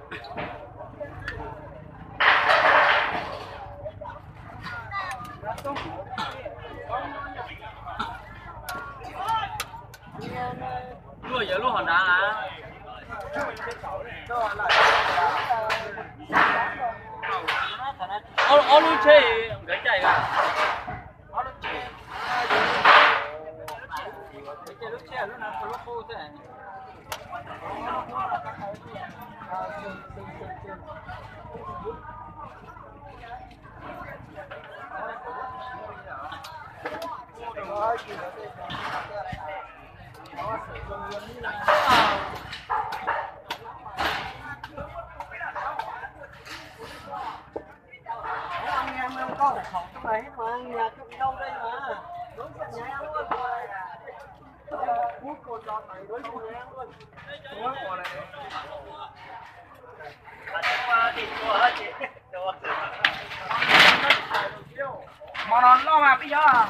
Luaj yog lub hauv nrad. Ob lub tsheb nkawd caij. Hmo no loj mas peb yog.